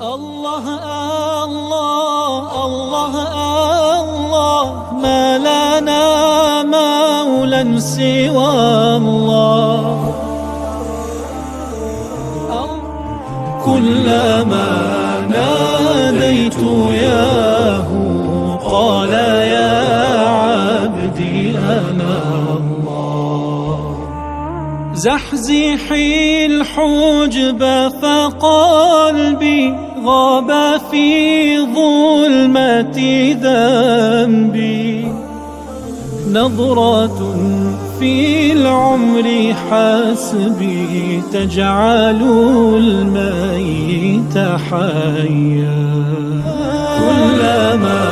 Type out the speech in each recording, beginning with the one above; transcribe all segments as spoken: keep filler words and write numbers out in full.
الله، الله، الله، الله، ما لنا مولى سوى الله. كلما ناديت ياه قال يا عبدي أنا الله. زحزحي الحجب فقلبي غاب في ظلمة ذنبي. نظرة في العمر حسبي تجعل الميت حيا. كلما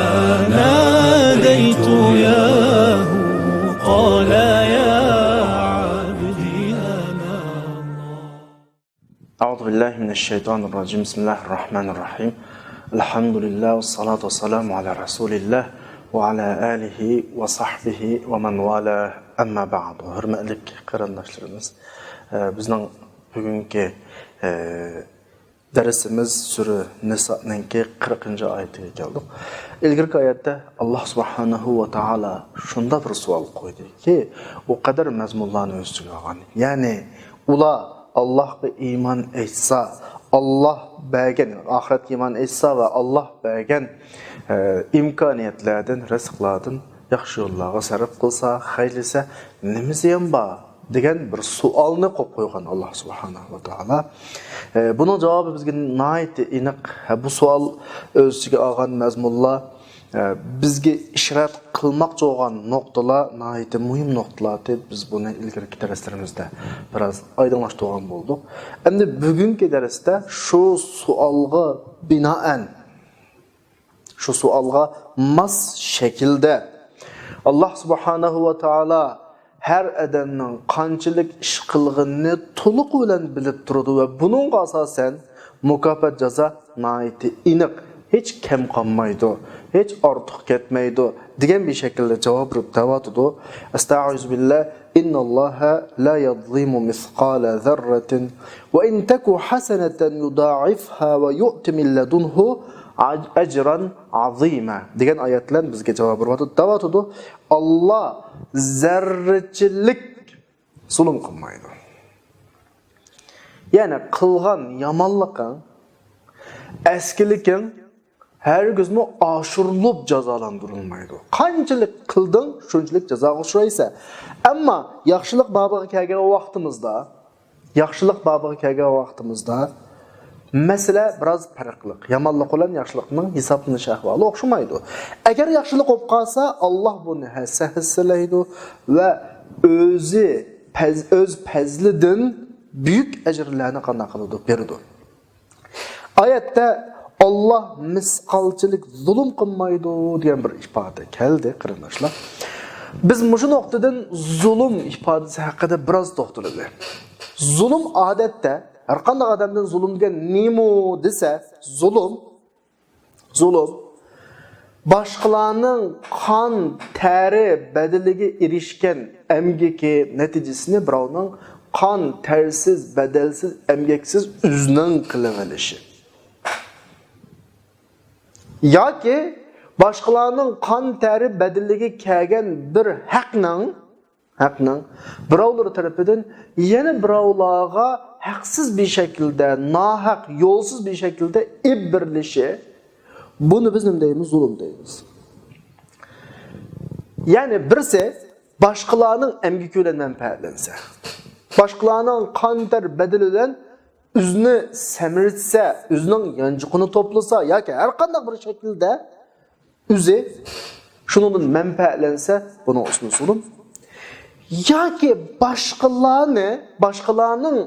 ناديت ياه قال يا عبدي أنا الله. أعوذ بالله من الشيطان الرجيم. بسم الله الرحمن الرحيم. الحمد لله والصلاة والسلام على رسول الله وعلى آله وصحبه ومن والاه. أما بعد. ھۆرمەتلىك قېرىنداشلىرىمىز، ئە، بىزنىڭ بۈگۈنكى، ئە، دەرسىمىز سۈرە نىسانىڭكى قىرىقىنچى ئايىتىگە كەلدۇق. ئىلگىرىكى ئايەتتە ئاللاھ سۇبھانەھۇ ۋە تائالا شۇنداق بىر سوئال قويدىكى، ئۇ قەدەر مەزمۇنلارنى ئۆز ئىچىگە ئالغان. يەنى ئۇلار ئاللاھقا ئىمان ئېيتسا، ئاللاھ بەرگەن، ئاخىرەتكە ئىمان ئېيتسا ۋە ئاللاھ بەرگەن، ئە، ئىمكانىيەتلەردىن، رىزىقلاردىن ياخشى يوللارغا سەرپ قىلسا، خەيرلىسە، نېمە زىيان بار؟ دېگەن بىر سوئالنى قويۇپ قويغان ئاللاھ سۇبھانەھۇ ۋە تائالا. ئە، بۇنىڭ جاۋابى بىزگە ناھايىتى ئېنىق. ھە، بۇ سوئال ئۆز ئىچىگە ئالغان مەزمۇنلار، ئە، بىزگە ئىشارەت قىلماقچى بولغان نۇقتىلار ناھايىتى مۇھىم نۇقتىلار دەپ بىز بۇنى ئىلگىرىكى دەرسلىرىمىزدە بىراز ئايدىڭلاشتۇرغان بولدۇق. ئەمدى بۈگۈنكى دەرستە شۇ سوئالغا بىنائەن، شۇ سوئالغا ماس شەكىلدە، ئاللاھ سۇبھانەھۇ ۋە تائالا ھەر ئادەمنىڭ قانچىلىك ئىش قىلغىنىنى تولۇقى بىلەن بىلىپ تۇرىدۇ ۋە بۇنىڭغا ئاساسەن مۇكاپات، جازا ناھايىتى ئېنىق، ھېچ كەم قالمايدۇ، ھېچ ئارتۇق كەتمەيدۇ دېگەن بىر شەكىلدە جاۋاب بېرىپ دەۋاتىدۇ. ئەستەئىزۇ بىللاھ. إن الله لا يظلم مثقال ذرة وإن تك حسنة يضاعفها ويؤت من لدنه أجرا عظيما دېگەن ئايەت بىلەن بىزگە جاۋاب بېرىۋاتىدۇ. دەۋاتىدۇ، ئاللاھ زەررىچىلىك زۇلۇم قىلمايدۇ. يەنى قىلغان يامانلىقىڭ، ئەسكىلىكىڭ ھەرگىزمۇ ئاشۇرۇلۇپ جازالاندۇرۇلمايدۇ. قانچىلىك قىلدىڭ، شۇنچىلىك جازاغا ئۇچرايسەن. ئەمما ياخشىلىق بابىغا كەلگەن ۋاقتىمىزدا، ياخشىلىق بابىغا كەلگەن ۋاقتىمىزدا مەسىلە بىراز پەرقلىق. يامانلىق بىلەن ياخشىلىقنىڭ ھېسابلىنىش ئەھۋالى ئوخشىمايدۇ. ئەگەر ياخشىلىق بولۇپ قالسا، ئاللاھ بۇنى ھەسسە-، ھەسسىلەيدۇ ۋە ئۆزى پەز-، ئۆز پەزلىدىن بۈيۈك ئەجىرلەرنى قانداق قىلىدۇ؟ بېرىدۇ. ئايەتتە «ئاللاھ مىسقالچىلىك زۇلۇم قىلمايدۇ» دېگەن بىر ئىپادە كەلدى، قېرىنداشلار. بىز مۇشۇ نۇقتىدىن زۇلۇم ئىپادىسى ھەققىدە بىراز توختىلىلى. زۇلۇم ئادەتتە، ھەرقانداق ئادەمدىن زۇلۇم دېگەن نېمە دېسە، زۇلۇم، زۇلۇم، باشقىلارنىڭ قان تەرى بەدىلىگە ئېرىشكەن ئەمگىكى نەتىجىسىنى بىراۋنىڭ قان تەرسىز، بەدەلسىز، ئەمگەكسىز ئۆزىنىڭ قىلىۋېلىشى. ياكى باشقىلارنىڭ قان تەرى بەدىلىگە كەلگەن بىر ھەقنىڭ، ھەقنىڭ بىراۋلىرى تەرىپىدىن يەنە بىراۋلارغا ھەقسىز بىر شەكىلدە، ناھەق، يولسىز بىر شەكىلدە ئېلىپ بېرىلىشى، بۇنى بىز نېمە دەيمىز؟ زۇلۇم دەيمىز. يەنى بىرسى باشقىلارنىڭ ئەمگىكى بىلەن مەنپەئەتلەنسە، باشقىلارنىڭ قان تەر بەدىلى بىلەن ئۆزىنى سەمرىتسە، ئۆزىنىڭ يانچۇقىنى توپلىسا ياكى ھەر قانداق بىر شەكىلدە ئۆزى شۇنىڭدىن مەنپەئەتلەنسە، بۇنىڭ ئىسمى زۇلۇم. ياكى باشقىلارنى، باشقىلارنىڭ،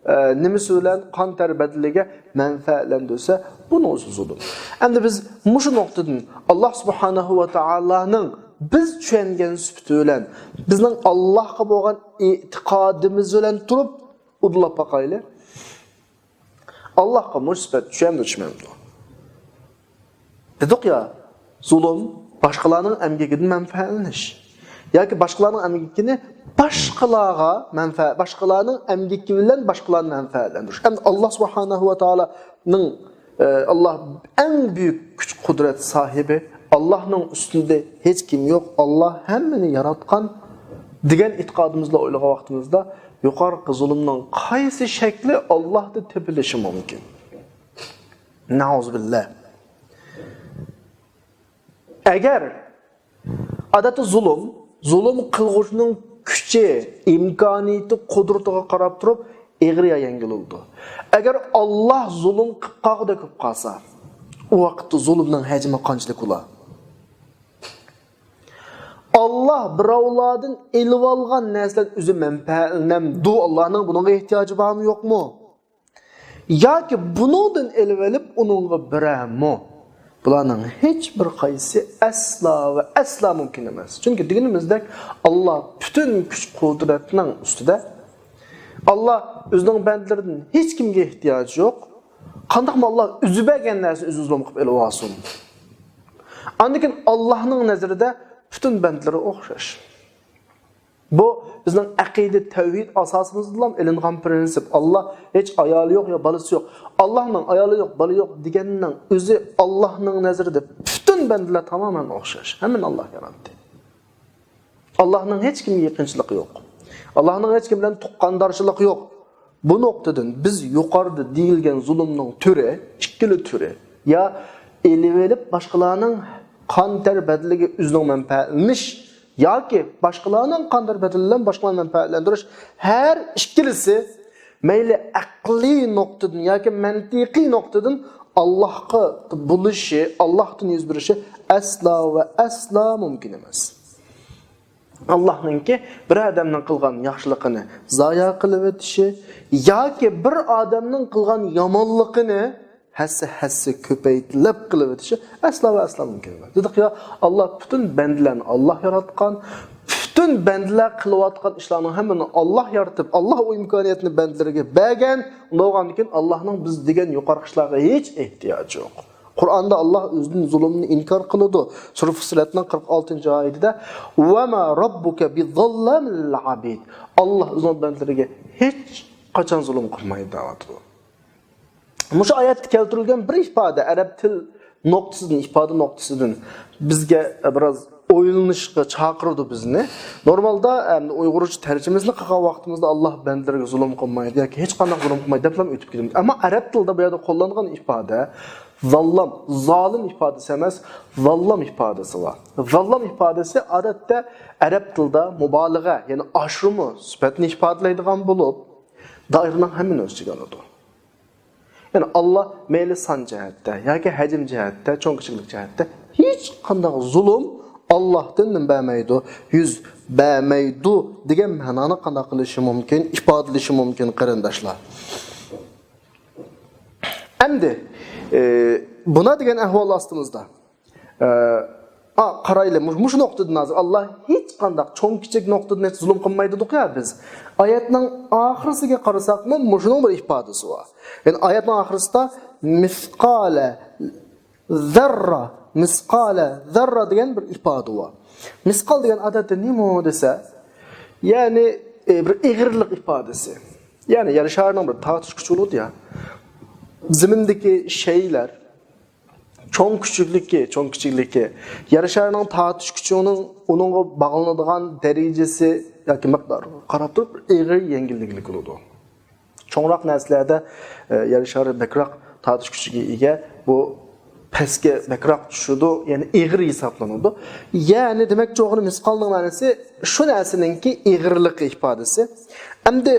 ئە، نېمىسى بىلەن قان تەر بەدىلىگە مەنپەئەتلەندۈرسە، بۇنىڭ ئىسمى زۇلۇم. ئەمدى بىز مۇشۇ نۇقتىدىن ئاللاھ سۇبھانەھۇ ۋە تائالانىڭ بىز چۈشەنگەن سۈپىتى بىلەن، بىزنىڭ ئاللاھقا بولغان ئېتىقادىمىز بىلەن تۇرۇپ ئۇدۇللاپ باقايلى. ئاللاھقا مۇشۇ سۈپەت چۈشەمدۇ، چۈشمەمدۇ؟ دېدۇق يا، زۇلۇم باشقىلارنىڭ ئەمگىكىدىن مەنپەئەتلىنىش. ياكى باشقىلارنىڭ ئەمگىكىنى باشقىلارغا مەنپەئەت، باشقىلارنىڭ ئەمگىكى بىلەن باشقىلارنى مەنپەئەتلەندۈرۈش. ئەمدى ئاللاھ سۇبھانەھۇ ۋە تائالانىڭ، ئاللاھ ئەڭ بۈيۈك كۈچ-قۇدرەت ساھىبى، ئاللاھنىڭ ئۈستىدە ھېچ كىم يوق، ئاللاھ ھەممىنى ياراتقان دېگەن ئېتىقادىمىز بىلەن ئويلىغان ۋاقتىمىزدا، يۇقىرىقى زۇلۇمنىڭ قايسى شەكلى ئاللاھتا تېپىلىشى مۇمكىن؟ نەئۇزۇبىللاھ. ئەگەر ئادەتتە زۇلۇم، زۇلۇم قىلغۇچىنىڭ كۈچى، ئىمكانىيىتى، قۇدرىتىغا قاراپ تۇرۇپ ئېغىر يا يەڭگىل بولىدۇ. ئەگەر ئاللاھ زۇلۇم قىلىپ قالغۇدەك بولۇپ قالسا، ئۇ ۋاقىتتا زۇلۇمنىڭ ھەجمى قانچىلىك بولا؟ ئاللاھ بىراۋلاردىن ئېلىۋالغان نەرسىلەر ئۆزى مەنپەئەتلىنەمدۇ؟ ئاللاھنىڭ بۇنىڭغا ئېھتىياجى بارمۇ يوقمۇ؟ ياكى بۇنىڭدىن ئېلىۋېلىپ ئۇنىڭغا بېرەمۇ؟ بۇلارنىڭ ھېچ بىر قايسىسى ئەسلا ۋە ئەسلا مۇمكىن ئەمەس. چۈنكى دېگىنىمىزدەك، ئاللاھ پۈتۈن كۈچ-قۇدرەتنىڭ ئۈستىدە. ئاللاھ ئۆزىنىڭ بەندىلىرىدىن ھېچ كىمگە ئېھتىياجى يوق. قانداقمۇ ئاللاھ ئۆزى بەرگەن نەرسىنى ئۆزى زۇلۇم قىلىپ ئېلىۋالسۇن؟ ئاندىن كېيىن ئاللاھنىڭ نەزىرىدە پۈتۈن بەندىلىرى ئوخشاش. بۇ بىزنىڭ ئەقىدە، تەۋھىد ئاساسىمىزدىنلا ئېلىنغان پىرىنسىپ. ئاللاھ ھېچ ئايالى يوق يا بالىسى يوق. ئاللاھنىڭ ئايالى يوق، بالا يوق دېگەننىڭ ئۆزى ئاللاھنىڭ نەزىرىدە پۈتۈن بەندىلەر تامامەن ئوخشاش. ھەممىنى ئاللاھ ياراتتى. ئاللاھنىڭ ھېچ كىمگە يېقىنچىلىقى يوق. ئاللاھنىڭ ھېچ كىم بىلەن تۇغقاندارچىلىقى يوق. بۇ نۇقتىدىن بىز يۇقىرىدا دېيىلگەن زۇلۇمنىڭ تۈرى، ئىككىلا تۈرى، يا ئېلىۋېلىپ باشقىلارنىڭ قان تەر بەدىلىگە ئۆزىنىڭ مەنپەئەتلىنىش، ياكى باشقىلارنىڭ قان تەر بەدىلى بىلەن باشقىلارنى مەنپەئەتلەندۈرۈش، ھەر ئىككىلىسى مەيلى ئەقلىي نۇقتىدىن ياكى مەنتىقىي نۇقتىدىن ئاللاھقا بولۇشى، ئاللاھتىن يۈز بېرىشى ئەسلا ۋە ئەسلا مۇمكىن ئەمەس. ئاللاھنىڭكى بىر ئادەمنىڭ قىلغان ياخشىلىقىنى زايا قىلىۋېتىشى ياكى بىر ئادەمنىڭ قىلغان يامانلىقىنى ھەسسە-ھەسسە كۆپەيتىلىپ قىلىۋېتىشى ئەسلا ۋە ئەسلا مۇمكىن ئەمەس. دېدۇق يا، ئاللاھ پۈتۈن بەندىلەرنى ئاللاھ ياراتقان، پۈتۈن بەندىلەر قىلىۋاتقان ئىشلارنىڭ ھەممىنى ئاللاھ يارىتىپ، ئاللاھ ئۇ ئىمكانىيەتنى بەندىلىرىگە بەرگەن. ئۇنداق بولغاندىكىن ئاللاھنىڭ بىز دېگەن يۇقىرىقى ئىشلارغا ھېچ ئېھتىياجى يوق. قۇرئاندا ئاللاھ ئۆزىدىن زۇلۇمنى ئىنكار قىلىدۇ. سۈرە فۇسسىلەتنىڭ قىرىق ئالتىنچى ئايىتىدە، «ۋەما رەببۇكە بىزەللامىل لىلئابىد.» ئاللاھ ئۆزىنىڭ بەندىلىرىگە ھېچ قاچان زۇلۇم قىلمايدۇ دەۋاتىدۇ. مۇشۇ ئايەتتە كەلتۈرۈلگەن بىر ئىپادە، ئەرەب تىل نۇقتىسىدىن، ئىپادە نۇقتىسىدىن بىزگە بىراز ئويلىنىشقا چاقىرىدۇ بىزنى. نورمالدا، ئەمدى ئۇيغۇرچە تەرجىمىسىنى قىلغان ۋاقتىمىزدا ئاللاھ بەندىلىرىگە زۇلۇم قىلمايدۇ ياكى ھېچقانداق زۇلۇم قىلمايدۇ دەپلا ئۆتۈپ كېتىمىز. ئەمما ئەرەب تىلىدا بۇ يەردە قوللانغان ئىپادە زاللام، زالىم ئىپادىسى ئەمەس، زاللام ئىپادىسى بار. زاللام ئىپادىسى ئادەتتە ئەرەب تىلىدا مۇبالىغە، يەنى ئاشۇرما سۈپەتنى ئىپادىلەيدىغان بولۇپ، دائىرىنىڭ ھەممىنى ئۆز ئىچىگە ئالىدۇ. يەنى ئاللاھ مەيلى سان جەھەتتە ياكى ھەجىم جەھەتتە، چوڭ-كىچىكلىك جەھەتتە ھېچقانداق زۇلۇم ئاللاھتىن نېمە بەرمەيدۇ، يۈز بەرمەيدۇ دېگەن مەنانى قانداق قىلىشى مۇمكىن، ئىپادىلىشى مۇمكىن، قېرىنداشلار. ئەمدى، ئى، بۇنا دېگەن ئەھۋال ئاستىمىزدا. ئە، ئا، قارايلى، مۇ-، مۇشۇ نۇقتىدىن ھازىر ئاللاھ ھېچقانداق چوڭ-كىچىك نۇقتىدىن ھېچ زۇلۇم قىلمايدۇ دېدۇق يا بىز. ئايەتنىڭ ئاخىرىسىگە قارىساقمۇ مۇشۇنىڭ بىر ئىپادىسى بار. يەنى ئايەتنىڭ ئاخىرىسىدا مىسقالە زەررە، مىسقالە زەررە دېگەن بىر ئىپادە بار. مىسقال دېگەن ئادەتتە نېمە دېسە، يەنى، ئى، بىر ئېغىرلىق ئىپادىسى. يەنى يەر شارىنىڭ بىر تارتىش كۈچى بولىدۇ يا. زېمىندىكى شەيلەر، چوڭ كىچىكلىكى، چوڭ كىچىكلىكى، يەر شارىنىڭ تارتىش كۈچىنىڭ ئۇنىڭغا باغلىنىدىغان دەرىجىسى ياكى مىقدارىغا قاراپ تۇرۇپ ئېغىر يەڭگىللىكلىك بولىدۇ. چوڭراق نەرسىلەردە، ئە، يەر شارى بەكرەك تارتىش كۈچىگە ئىگە، بۇ پەسكە بەكرەك چۈشىدۇ، يەنى ئېغىر ھېسابلىنىدۇ. يەنى دېمەكچى بولغىنىم مىسقالنىڭ مەنىسى شۇ نەرسىنىڭكى ئېغىرلىقى ئىپادىسى. ئەمدى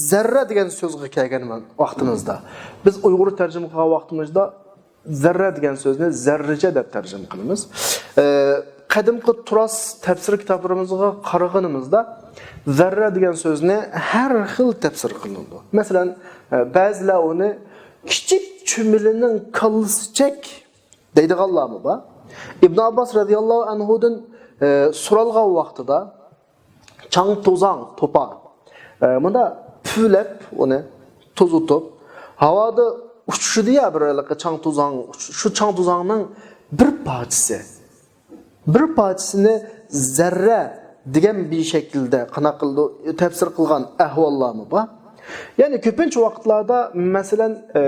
زەررە دېگەن سۆزگە كەلگەن ۋاقتىمىزدا، بىز ئۇيغۇر تەرجىمە قىلغان ۋاقتىمىزدا زەررە دېگەن سۆزنى زەررىچە دەپ تەرجىمە قىلىمىز. ئە، قەدىمكى تۇراس تەپسىر كىتابلىرىمىزغا قارىغىنىمىزدا، زەررە دېگەن سۆزنى ھەر خىل تەپسىر قىلىنىدۇ. مەسىلەن، ئە، بەزىلەر ئۇنى كىچىك چۈمۈلىنىڭ كاللىسىچەك دەيدىغانلارمۇ بار. ئىبن ئابباس رەزىياللاھۇ ئەنھۇدىن، ئە، سورالغان ۋاقتىدا، چاڭ-توزاڭ، توپا، ئە، مۇندا پۈۋلەپ ئۇنى توزۇتۇپ، ھاۋادا ئۇچۇشىدۇ يا بىر ھېلىقى چاڭ-توزاڭ، شۇ چاڭ-توزاڭنىڭ بىر پارچىسى، بىر پارچىسىنى زەررە دېگەن بىر شەكىلدە قانداق قىلىدۇ، تەپسىر قىلغان ئەھۋاللارمۇ بار. يەنى كۆپىنچە ۋاقىتلاردا، مەسىلەن، ئە،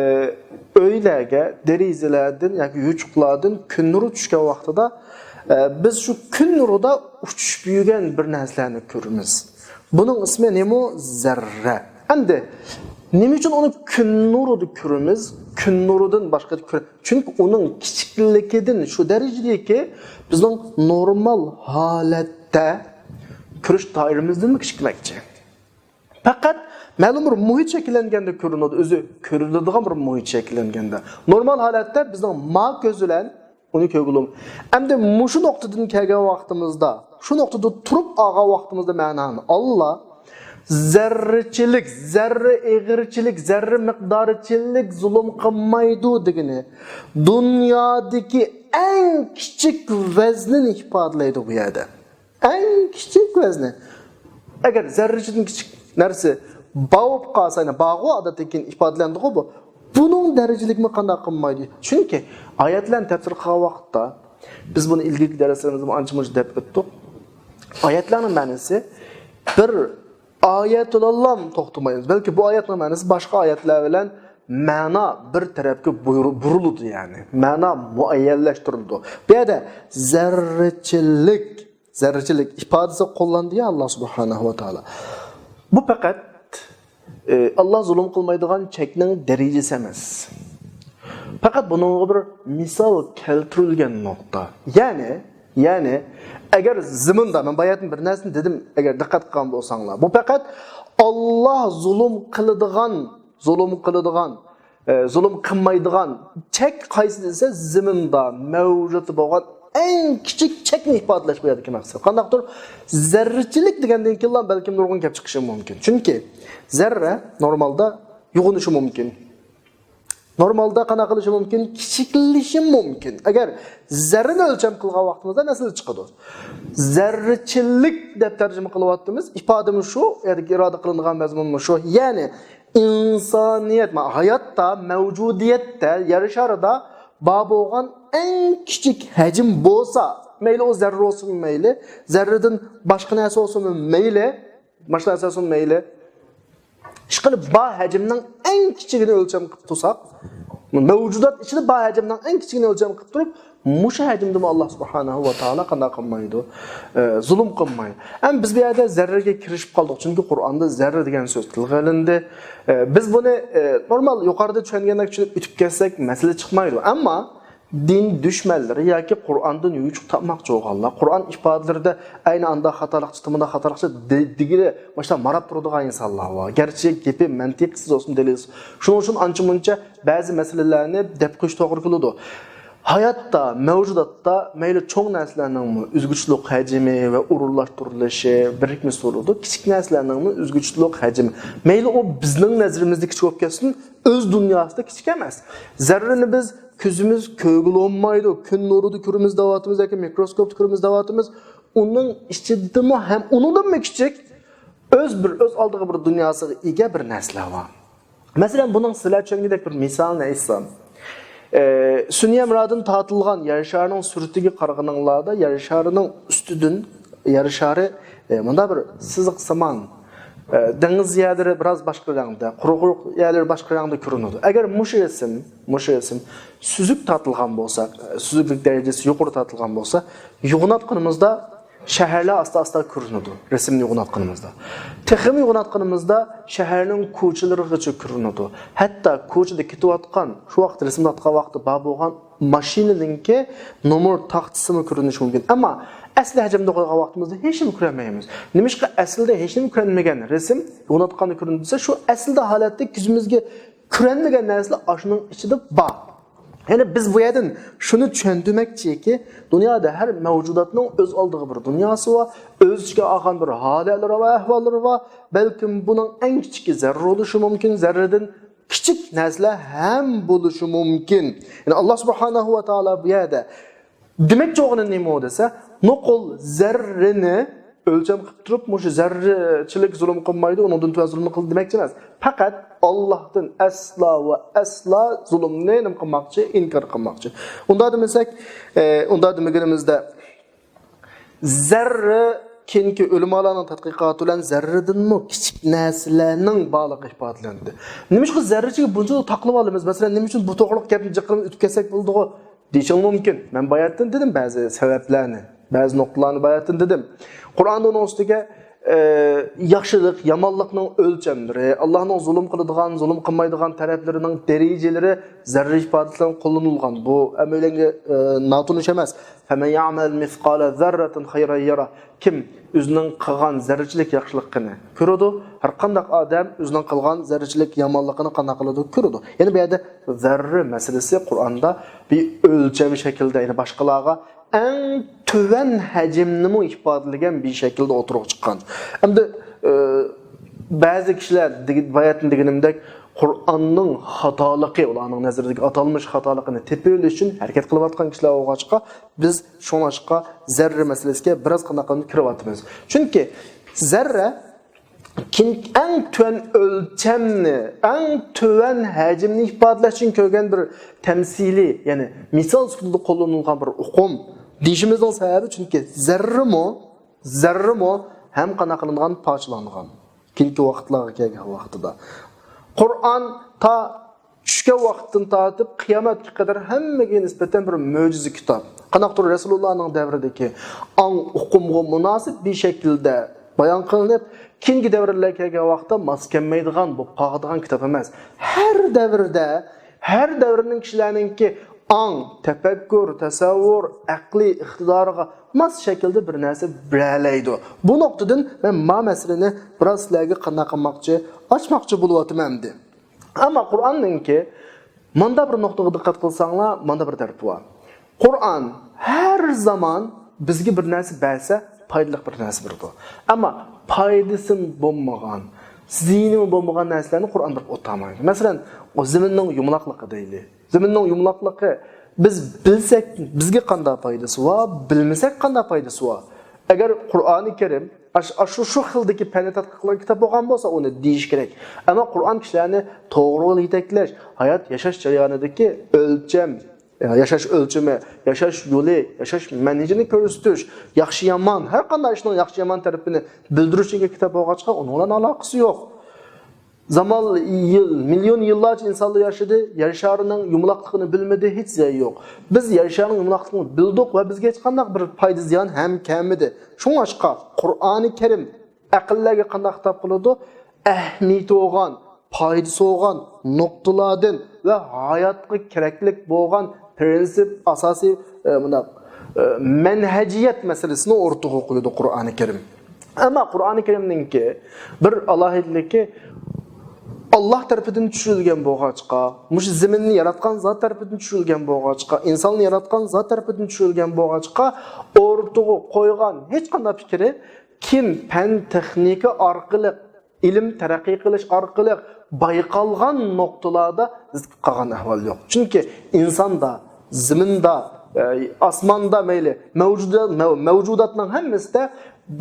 ئۆيلەرگە دېرىزىلەردىن ياكى يوچۇقلاردىن كۈن نۇرى چۈشكەن ۋاقتىدا، ئە، بىز شۇ كۈن نۇرىدا ئۇچۇشۇپ يۈرگەن بىر نەرسىلەرنى كۆرىمىز. بۇنىڭ ئىسمى نېمە؟ زەررە. ئەمدى نېمە ئۈچۈن ئۇنى كۈن نۇرىدا كۆرىمىز؟ كۈن نۇرىدىن باشقا كۆر-، چۈنكى ئۇنىڭ كىچىكلىكىدىن شۇ دەرىجىدىكى بىزنىڭ نورمال ھالەتتە كۆرۈش دائىرىمىزدىنمۇ كىچىك دېمەكچى. پەقەت مەلۇم بىر مۇھىت شەكىللەنگەندە كۆرۈنىدۇ، ئۆزى كۆرۈلىدىغان بىر مۇھىت شەكىللەنگەندە. نورمال ھالەتتە بىزنىڭ ما كۆز بىلەن ئۇنى كۆرگىلى بولمايدۇ. ئەمدى مۇشۇ نۇقتىدىن كەلگەن ۋاقتىمىزدا، شۇ نۇقتىدا تۇرۇپ ئالغان ۋاقتىمىزدا مەنانى ئاللا زەررىچىلىك، زەررە ئېغىرچىلىك، زەررە مىقدارىچىلىك زۇلۇم قىلمايدۇ دېگىنى دۇنيادىكى ئەڭ كىچىك ۋەزنىنى ئىپادىلەيدۇ بۇ يەردە. ئەڭ كىچىك ۋەزنى. ئەگەر زەررىچىدىن كىچىك نەرسە بار بولۇپ قالسا، يەنى بارغۇ ئادەتتىن كېيىن ئىپادىلەندىغۇ بۇ. بۇنىڭ دەرىجىلىكمۇ قانداق قىلمايدۇ؟ چۈنكى ئايەتلەرنى تەپسىر قىلغان ۋاقىتتا، بىز بۇنى ئىلگىرىكى دەرسلىرىمىزدە ئانچە-مۇنچە دەپ ئۆتتۇق. ئايەتلەرنىڭ مەنىسى بىر ئايەت بىلەنلا توختىمايمىز. بەلكى بۇ ئايەتنىڭ مەنىسى باشقا ئايەتلەر بىلەن مەنا بىر تەرەپكە بۇيرۇ-، بۇرۇلىدۇ، يەنى مەنا مۇئەييەنلەشتۈرۈلىدۇ. بۇ يەردە زەررىچىلىك، زەررىچىلىك ئىپادىسى قوللاندى يا ئاللا سۇبھانەھۇ ۋە تائالا. بۇ پەقەت، ئى، ئاللا زۇلۇم قىلمايدىغان چەكنىڭ دەرىجىسى ئەمەس. پەقەت بۇنىڭغا بىر مىسال كەلتۈرۈلگەن نۇقتا. يەنى، يەنى، ئەگەر زېمىندا، مەن باياتىن بىر نەرسىنى دېدىم، ئەگەر دىققەت قىلغان بولساڭلار، بۇ پەقەت ئاللا زۇلۇم قىلىدىغان، زۇلۇم قىلىدىغان، ئە، زۇلۇم قىلمايدىغان چەك قايسى دېسە، زېمىندا مەۋجۇت بولغان ئەڭ كىچىك چەكنى ئىپادىلەش بۇ يەردىكى مەقسەت. قانداقتۇر زەررىچىلىك دېگەندىن كېيىنلا بەلكىم نۇرغۇن گەپ چىقىشى مۇمكىن. چۈنكى زەررە نورمالدا يوغىنىشى مۇمكىن. نورمالدا قانداق قىلىشى مۇمكىن؟ كىچىكلىشى مۇمكىن. ئەگەر زەررىنى ئۆلچەم قىلغان ۋاقتىمىزدا نەرسىلەر چىقىدۇ. زەررىچىلىك دەپ تەرجىمە قىلىۋاتىمىز. ئىپادىمۇ شۇ، يەردىكى ئىرادە قىلىنغان مەزمۇنمۇ شۇ. يەنى ئىنسانىيەت، ما-، ھاياتتا، مەۋجۇدىيەتتە، يەر شارىدا بار بولغان ئەڭ كىچىك ھەجىم بولسا، مەيلى ئۇ زەررە بولسۇنمۇ مەيلى، زەررىدىن باشقا نەرسە بولسۇنمۇ مەيلى، باشقا نەرسە بولسۇنمۇ مەيلى، ئىشقىلىپ، بار ھەجىمنىڭ ئەڭ كىچىكىنى ئۆلچەم قىلىپ تۇرساق، مەۋجۇدات ئىچىدە بار ھەجىمنىڭ ئەڭ كىچىكىنى ئۆلچەم قىلىپ تۇرۇپ، مۇشۇ ھەجىمدىمۇ ئاللا سۇبھانەھۇ ۋە تائالا قانداق قىلمايدۇ؟ ئە، زۇلۇم قىلمايدۇ. ئەمما بىز بۇ يەردە زەررىگە كىرىشىپ قالدۇق، چۈنكى قۇرئاندا زەررە دېگەن سۆز تىلغا ئېلىندى. ئە، بىز بۇنى، ئە، نورمال يۇقىرىدا چۈشەنگەندەك چۈشىنىپ ئۆتۈپ كەتسەك، مەسىلە چىقمايدۇ. ئەمما دىن دۈشمەنلىرى ياكى قۇرئاندىن يوچۇق تاپماقچى بولغانلار، قۇرئان ئىپادىلىرىدە ئەينى ئانداق خاتالىقچى، تېمىدا خاتالىقچى دې-، دېگىلى ماشۇنداق ماراپ تۇرىدىغان ئىنسانلار بار. گەرچە گېپى مەنتىقسىز بولسۇن، دەلىلسىز. شۇنىڭ ئۈچۈن ئانچە-مۇنچە بەزى مەسىلىلەرنى دەپ قويۇش توغرا كېلىدۇ. ھاياتتا، مەۋجۇداتتا مەيلى چوڭ نەرسىلەرنىڭمۇ ئۆزگىچىلىك ھەجمى ۋە ئورۇنلاشتۇرۇلۇشى، بىرىكمىسى بولىدۇ. كىچىك نەرسىلەرنىڭمۇ ئۆزگىچىلىك ھەجمى. مەيلى ئۇ بىزنىڭ نەزىرىمىزدە كىچىك بولۇپ كەتسۇن، ئۆز دۇنياسىدا كىچىك ئەمەس. زەررىنى بىز كۆزىمىز كۆرگىلى بولمايدۇ، كۈن نۇرىدا كۆرىمىز دەۋاتىمىز ياكى مىكروسكوپتا كۆرىمىز دەۋاتىمىز. ئۇنىڭ ئىچىدىمۇ ھەم ئۇنىڭدىنمۇ كىچىك ئۆز بىر، ئۆز ئالدىغا بىر دۇنياسىغا ئىگە بىر نەرسىلەر بار. مەسىلەن، بۇنىڭ سىلەر چۈشەنگۈدەك بىر مىسالىنى ئېيتسام، ئە، سۈنئىي ھەمراھدىن تارتىلغان يەر شارىنىڭ سۈرىتىگە قارىغىنىڭلاردا، يەر شارىنىڭ ئۈستىدىن، يەر شارى، ئە، مۇنداق بىر سىزىقسىمان، ئە، دېڭىز يەرلىرى بىراز باشقا رەڭدە، قۇرۇق، قۇرۇق يەرلىرى باشقا رەڭدە كۆرۈنىدۇ. ئەگەر مۇشۇ رەسىم، مۇشۇ رەسىم سۈزۈك تارتىلغان بولسا، ئە، سۈزۈكلۈك دەرىجىسى يۇقىرى تارتىلغان بولسا، يوغىناتقىنىمىزدا شەھەرلەر ئاستا-ئاستا كۆرۈنىدۇ، رەسىمنى يوغىناتقىنىمىزدا. تېخىمۇ يوغىناتقىنىمىزدا شەھەرنىڭ كوچىلىرىغىچە كۆرۈنىدۇ. ھەتتا كوچىدا كېتىۋاتقان، شۇ ۋاقىت رەسىم تارتقان ۋاقىتتا بار بولغان ماشىنىنىڭكى نومۇر تاختىسىمۇ كۆرۈنۈشى مۇمكىن. ئەمما ئەسلى ھەجىمدە قويغان ۋاقتىمىزدا ھېچنېمە كۆرەلمەيمىز. نېمىشقا؟ ئەسلىدە ھېچنېمە كۆرەلمىگەن رەسىم يوغىناتقاندا كۆرۈنىدۇ دېسە، شۇ ئەسلىدە ھالەتتە كۆزىمىزگە كۆرەلمىگەن نەرسىلەر ئاشۇنىڭ ئىچىدە بار. يەنى بىز بۇ يەردىن شۇنى چۈشەندۈرمەكچىكى، دۇنيادا ھەر مەۋجۇداتنىڭ ئۆز ئالدىغا بىر دۇنياسى بار، ئۆز ئىچىگە ئالغان بىر ھالەتلىرى ۋە ئەھۋاللىرى بار. بەلكىم بۇنىڭ ئەڭ كىچىكى زەررە بولۇشى مۇمكىن، زەررىدىن كىچىك نەرسىلەر ھەم بولۇشى مۇمكىن. يەنى ئاللا سۇبھانەھۇ ۋە تائالا بۇ يەردە دېمەكچى بولغىنى نېمە دېسە، نوقۇل زەررىنى ئۆلچەم قىلىپ تۇرۇپ، مۇشۇ زەررىچىلىك زۇلۇم قىلمايدۇ، ئۇنىڭدىن تۆۋەن زۇلۇمنى قىلدى دېمەكچى ئەمەس. پەقەت ئاللاھتىن ئەسلا ۋە ئەسلا زۇلۇمنى نېمە قىلماقچى؟ ئىنكار قىلماقچى. ئۇنداق دېمىسەك، ئى، ئۇنداق دېمىگىنىمىزدە، زەررە كېيىنكى ئۆلىمالارنىڭ تەتقىقاتى بىلەن زەررىدىنمۇ كىچىك نەرسىلەرنىڭ بارلىقى ئىپادىلەندى. نېمىشقا زەررىچىگە بۇنچىلىك تاقىلىۋالىمىز؟ مەسىلەن، نېمە ئۈچۈن بۇ توغرىلىق گەپنى جىق قىلىپ ئۆتۈپ كەتسەك بولىدىغۇ دېيىشىڭ مۇمكىن. مەن باياتتىن دېدىم بەزى سەۋەبلەرنى، بەزى نۇقتىلارنى باياتتىن دېدىم. قۇرئاندا ئۇنىڭ ئۈستىگە، ئە، ياخشىلىق، يامانلىقنىڭ ئۆلچەملىرى، ئاللاھنىڭ زۇلۇم قىلىدىغان، زۇلۇم قىلمايدىغان تەرەپلىرىنىڭ دەرىجىلىرى زەررە ئىپادىسى بىلەن قوللىنىلغان. بۇ ھەممەيلەنگە، ئە، ناتونۇش ئەمەس. فَمَنْ يَعْمَلْ مِثْقَالَ ذَرَّةٍ خَيْرًا يَرَهُ. كىم ئۆزىنىڭ قىلغان زەررىچىلىك ياخشىلىقىنى كۆرىدۇ، ھەر قانداق ئادەم ئۆزىنىڭ قىلغان زەررىچىلىك يامانلىقىنى قانداق قىلىدۇ؟ كۆرىدۇ. يەنى بۇ يەردە زەررە مەسىلىسى قۇرئاندا بىر ئۆلچەم شەكلىدە، يەنى باشقىلارغا ئەڭ تۆۋەن ھەجىمنىمۇ ئىپادىلىگەن بىر شەكىلدە ئوتتۇرىغا چىققان. ئەمدى، ئە، بەزى كىشىلەر دېگە-، باياتتىن دېگىنىمدەك، قۇرئاننىڭ خاتالىقى، ئۇلارنىڭ نەزىرىدىكى ئاتالمىش خاتالىقىنى تېپىۋېلىش ئۈچۈن ھەرىكەت قىلىۋاتقان كىشىلەر بولغاچقا، بىز شۇڭلاشقا زەررە مەسىلىسىگە بىراز قانداق قىلىپ كىرىۋاتىمىز. چۈنكى زەررە كىن-، ئەڭ تۆۋەن ئۆلچەمنى، ئەڭ تۆۋەن ھەجىمنى ئىپادىلەش ئۈچۈن كۆرگەن بىر تەمسىلىي، يەنى مىسال سۈپىتىدە قوللىنىلغان بىر ئۇقۇم دېيىشىمىزنىڭ سەۋەبى، چۈنكى زەررىمۇ، زەررىمۇ ھەم قانداق قىلىنغان؟ پارچىلانغان. كېيىنكى ۋاقىتلارغا كەلگەن ۋاقتىدا. قۇرئان تا چۈشكەن ۋاقىتتىن تارتىپ قىيامەتكە قەدەر ھەممىگە نىسبەتەن بىر مۆجىزە كىتاب. قانداقتۇر رەسۇلۇللانىڭ دەۋرىدىكى ئاڭ ئۇقۇمغا مۇناسىپ بىر شەكىلدە بايان قىلىنىپ، كېيىنكى دەۋرلەرگە كەلگەن ۋاقىتتا ماس كەلمەيدىغان، بولۇپ قالىدىغان كىتاب ئەمەس. ھەر دەۋردە، ھەر دەۋرنىڭ كىشىلەرنىڭكى ئاڭ، تەپەككۇر، تەسەۋۋۇر، ئەقلىي ئىقتىدارىغا ماس شەكىلدە بىر نەرسە بېرەلەيدۇ. بۇ نۇقتىدىن مەن ما مەسىلىنى بىراز سىلەرگە قانداق قىلماقچى، ئاچماقچى بولۇۋاتىمەن ئەمدى. ئەمما قۇرئاننىڭكى ماندا بىر نۇقتىغا دىققەت قىلساڭلار، ماندا بىر تەرىپى بار. قۇرئان ھەر زامان بىزگە بىر نەرسە بەرسە، پايدىلىق بىر نەرسە بېرىدۇ. ئەمما پايدىسى بولمىغان، زىيىنى بولمىغان نەرسىلەرنى قۇرئان بېرىپ ئولتۇرمايدۇ. مەسىلەن، ئۇ زېمىننىڭ يۇمىلاقلىقى دەيلى. زېمىننىڭ يۇمىلاقلىقى، بىز بىلسەك، بىزگە قانداق پايدىسى بار، بىلمىسەك، قانداق پايدىسى بار؟ ئەگەر قۇرئانى كەرىم ئاش-، ئاشۇ شۇ خىلدىكى پەننى تەتقىق قىلغان كىتاب بولغان بولسا، ئۇنى دېيىش كېرەك. ئەمما قۇرئان كىشىلەرنى توغرا يولغا يېتەكلەش، ھايات ياشاش جەريانىدىكى ئۆلچەم، ياشاش ئۆلچىمى، ياشاش يولى، ياشاش مەنھىجىنى كۆرسىتىش، ياخشى-يامان، ھەر قانداق ئىشنىڭ ياخشى-يامان تەرىپىنى بىلدۈرۈش دېگەن كىتاب بولغاچقا، ئۇنىڭ بىلەن ئالاقىسى يوق. زامان، يىل، مىليون يىللارچە ئىنسانلار ياشىدى، يەر شارىنىڭ يۇمىلاقلىقىنى بىلمىدى، ھېچ زىيان يوق. بىز يەر شارىنىڭ يۇمىلاقلىقىنى بىلدۇق ۋە بىزگە ھېچقانداق بىر پايدا زىيان ھەم كەلمىدى. شۇڭلاشقا قۇرئانى كەرىم ئەقىللەرگە قانداق خىتاب قىلىدۇ؟ ئەھمىيىتى بولغان، پايدىسى بولغان نۇقتىلاردىن ۋە ھاياتقا كېرەكلىك بولغان پىرىنسىپ، ئاساسىي، ئە، مۇنداق، ئە، مەنھەجىيەت مەسىلىسىنى ئوتتۇرىغا قويىدۇ قۇرئانى كەرىم. ئەمما قۇرئانى كەرىمنىڭكى بىر ئالاھىدىلىكى، ئاللاھ تەرىپىدىن چۈشۈرۈلگەن بولغاچقا، مۇشۇ زېمىننى ياراتقان زات تەرىپىدىن چۈشۈرۈلگەن بولغاچقا، ئىنساننى ياراتقان زات تەرىپىدىن چۈشۈرۈلگەن بولغاچقا، ئوتتۇرىغا قويغان ھېچقانداق پىكرى كىم پەن تېخنىكا ئارقىلىق، ئىلىم تەرەققىي قىلىش ئارقىلىق بايقالغان نۇقتىلاردا زىت قالغان ئەھۋال يوق. چۈنكى ئىنساندا، زېمىندا، ئە، ئاسماندا مەيلى، مەۋجۇدات، مەۋ-، مەۋجۇداتنىڭ ھەممىسىدە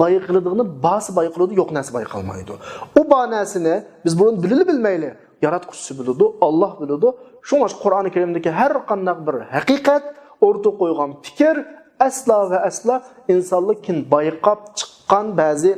بايقىلىدىغىنى بارسا بايقىلىدۇ، يوق نەرسە بايقالمايدۇ. ئۇ بار نەرسىنى بىز بۇرۇن بىلىلى بىلمەيلى، ياراتقۇچىسى بىلىدۇ، ئاللاھ بىلىدۇ. شۇڭا قۇرئانى كەرىمدىكى ھەر قانداق بىر ھەقىقەت، ئوتتۇرىغا قويغان پىكىر ئەسلا ۋە ئەسلا ئىنسانلار كېيىن بايقاپ چىققان بەزى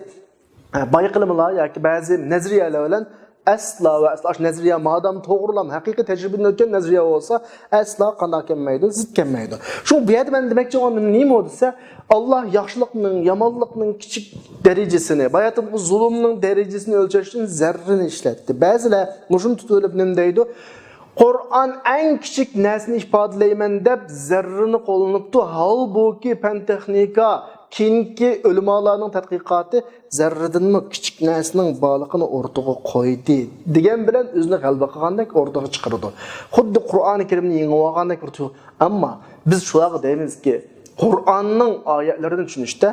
بايقىلمىلار ياكى بەزى نەزەرىيەلەر بىلەن ئەسلا ۋە ئەسلا ئاشۇ نەزەرىيە مادام توغرىلام ھەقىقىي تەجرىبىدىن ئۆتكەن نەزەرىيە بولسا، ئەسلا قانداق كەلمەيدۇ، زىت كەلمەيدۇ. شۇ بۇ يەردە مەن دېمەكچى بولغىنىم نېمە دېسە، ئاللاھ ياخشىلىقنىڭ، يامانلىقنىڭ كىچىك دەرىجىسىنى، باياتىن زۇلۇمنىڭ دەرىجىسىنى ئۆلچەش ئۈچۈن زەررىنى ئىشلەتتى. بەزىلەر مۇشۇنى تۇتۇۋېلىپ نېمە دەيدۇ؟ قۇرئان ئەڭ كىچىك نەرسىنى ئىپادىلەيمەن دەپ زەررىنى قوللىنىپتۇ. ھالبۇكى پەن تېخنىكا، كېيىنكى ئۆلىمالارنىڭ تەتقىقاتى زەررىدىنمۇ كىچىك نەرسىنىڭ بارلىقىنى ئوتتۇرىغا قويدى دېگەن بىلەن ئۆزىنى غەلىبە قىلغاندەك ئوتتۇرىغا چىقىرىدۇ. خۇددى قۇرئانى كەرىمنى يېڭىۋالغاندەك بىر تۇيغۇ. ئەمما بىز شۇلارغا دەيمىزكى، قۇرئاننىڭ ئايەتلىرىنى چۈشىنىشتە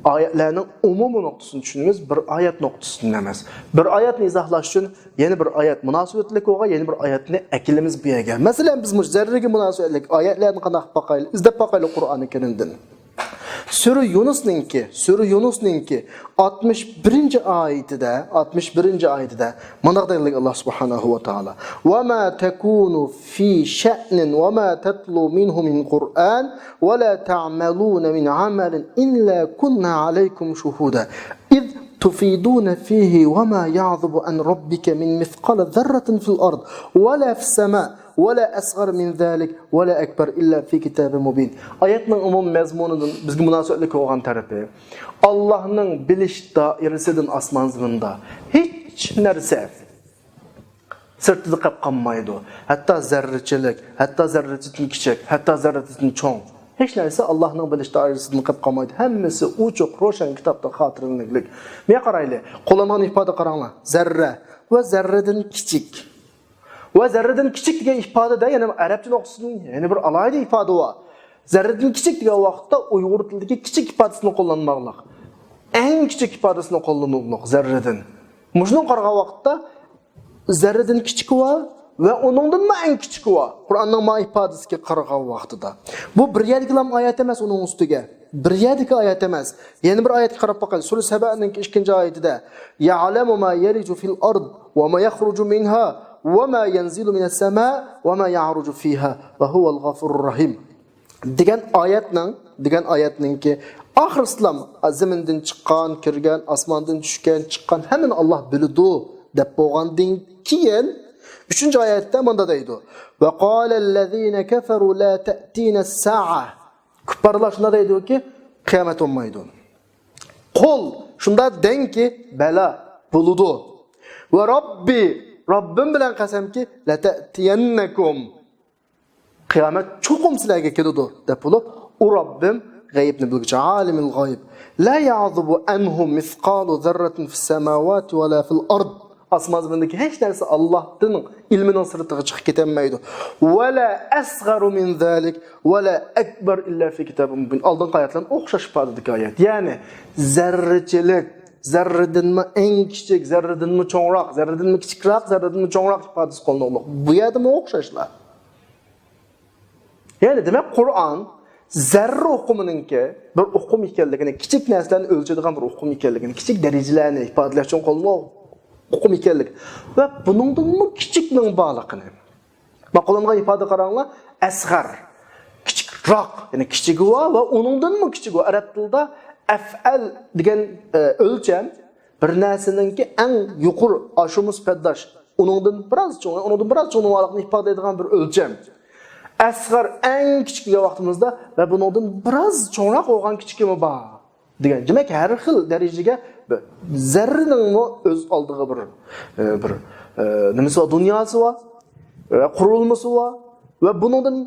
ئايەتلەرنىڭ ئومۇمىي نۇقتىسىنى چۈشىنىمىز، بىر ئايەت نۇقتىسىدىن ئەمەس. بىر ئايەتنى ئىزاھلاش ئۈچۈن يەنە بىر ئايەت مۇناسىۋەتلىك بولغان يەنە بىر ئايەتنى ئەكېلىمىز بۇ يەرگە. مەسىلەن، بىز مۇشۇ زەررىگە مۇناسىۋەتلىك ئايەتلەرنى قانداق قىلىپ باقايلى؟ ئىزدەپ باقايلى قۇرئانى كەرىمدىن. سۈرە يۇنۇسنىڭكى، سۈرە يۇنۇسنىڭكى ئاتمىش بىرىنچى ئايىتىدە، ئاتمىش بىرىنچى ئايىتىدە مۇنداق دەيدۇ ئاللا سۇبھانەھۇ ۋە تائالا: «وما تكون في شأن وما تتلو منه من قرآن ولا تعملون من عمل إلا كنا عليكم شهودا إذ تفيضون فيه وما يعزب عن ربك من مثقال ذرة في الأرض ولا في السماء ولا أصغر من ذلك ولا أكبر إلا في كتاب مبين». ئايەتنىڭ ئومۇمىي مەزمۇنىدىن بىزگە مۇناسىۋەتلىك بولغان تەرىپى، ئاللانىڭ بىلىش دائىرىسىدىن ئاسمان زېمىندا ھېچ نەرسە سىرتىدا قېلىپ قالمايدۇ. ھەتتا زەررىچىلىك، ھەتتا زەررىچىدىن كىچىك، ھەتتا زەررىچىدىن چوڭ، ھېچ نەرسە ئاللانىڭ بىلىش دائىرىسىدىن قېلىپ قالمايدۇ. ھەممىسى ئوچۇق، روشەن كىتابتا خاتىرىلىنىكلىك. مانا قارايلى، قوللانغان ئىپادە قاراڭلار. زەررە ۋە زەررىدىن كىچىك. ۋە زەررىدىن كىچىك دېگەن ئىپادىدە يەنە ئەرەبچە نۇسخىسىدىن يەنە بىر ئالاھىدە ئىپادە بار. زەررىدىن كىچىك دېگەن ۋاقىتتا ئۇيغۇر تىلىدىكى كىچىك ئىپادىسىنى قوللانماقلىق. ئەڭ كىچىك ئىپادىسىنى قوللىنىدۇ زەررىدىن. مۇشۇنىڭغا قارىغان ۋاقىتتا زەررىدىن كىچىكى بار ۋە ئۇنىڭدىنمۇ ئەڭ كىچىكى بار. قۇرئاننىڭ ما ئىپادىسىگە قارىغان ۋاقتىدا. بۇ بىر يەردىكىلا ئايەت ئەمەس ئۇنىڭ ئۈستىگە. بىر يەردىكى ئايەت ئەمەس. يەنە بىر ئايەتكە قاراپ باقايلى. سۈرە سەبەنىڭ ئىككىنچى ئايىتىدە: «يعلم ما يلج في الأرض وما يخرج منها وما ينزل من السماء وما يعرج فيها وهو الغفور الرحيم» دېگەن ئايەتنىڭ، دېگەن ئايەتنىڭكى ئاخىرسىلام زېمىندىن چىققان، كىرگەن، ئاسماندىن چۈشكەن، چىققان ھەممىنى ئاللا بىلىدۇ دەپ بولغاندىن كېيىن، ئۈچىنچى ئايەتتە مۇندا دەيدۇ: «وقال الذين كفروا لا تأتينا الساعة». كۇپپارلار شۇنداق دەيدۇكى، قىيامەت بولمايدۇ. قۇل، شۇنداق دەڭكى، بەلى، بولىدۇ. ۋە رەببى، رەببىم بىلەن قەسەمكى، لەتەئتىيەننەكۇم، قىيامەت چوقۇم سىلەرگە كېلىدۇ دەپ بولۇپ، ئۇ رەببىم غەيىبنى بىلگۈچى، عالىمۇل غەيب. لا يعزب عنه مثقال ذرة في السماوات ولا في الأرض. ئاسمان زېمىندىكى ھېچ نەرسە ئاللاھنىڭ ئىلمىنىڭ سىرتىغا چىقىپ كېتەلمەيدۇ. ولا أصغر من ذلك ولا أكبر إلا في كتاب مبين. ئالدىنقى ئايەتلەرنىڭ ئوخشاش ئىپادىدىكى ئايەت. يەنى زەررىچىلىك، زەررىدىنمۇ ئەڭ كىچىك، زەررىدىنمۇ چوڭراق، زەررىدىنمۇ كىچىكراق، زەررىدىنمۇ چوڭراق ئىپادىسى قوللىنىلىدۇ. بۇ يەردىمۇ ئوخشاشلا. يەنى دېمەك، قۇرئان زەررە ئۇقۇمىنىڭكى بىر ئۇقۇم ئىكەنلىكىنى، كىچىك نەرسىلەرنى ئۆلچەيدىغان بىر ئۇقۇم ئىكەنلىكىنى، كىچىك دەرىجىلەرنى ئىپادىلەش ئۈچۈن قوللىنىلغان ئۇقۇم ئىكەنلىكى ۋە بۇنىڭدىنمۇ كىچىكنىڭ بارلىقىنى. مانا قوللانغان ئىپادە قاراڭلار، ئەسغەر، كىچىكراق، يەنى كىچىكى بار ۋە ئۇنىڭدىنمۇ كىچىكى بار. ئەرەب تىلىدا ئەفئەل دېگەن، ئە، ئۆلچەم بىر نەرسىنىڭكى ئەڭ يۇقىرى، ئاشۇمۇ سۈپەتداش، ئۇنىڭدىن بىراز چوڭ، ئۇنىڭدىن بىراز چوڭ بولغانلىقىنى ئىپادىلەيدىغان بىر ئۆلچەم. ئەسغەر ئەڭ كىچىك دېگەن ۋاقتىمىزدا ۋە بۇنىڭدىن بىراز چوڭراق بولغان كىچىكىمۇ بار دېگەن. دېمەك، ھەر خىل دەرىجىگە بىر زەررىنىڭمۇ ئۆز ئالدىغا بىر، ئە، بىر، ئە، نېمىسى بار، دۇنياسى بار، ئە، قۇرۇلمىسى بار ۋە بۇنىڭدىن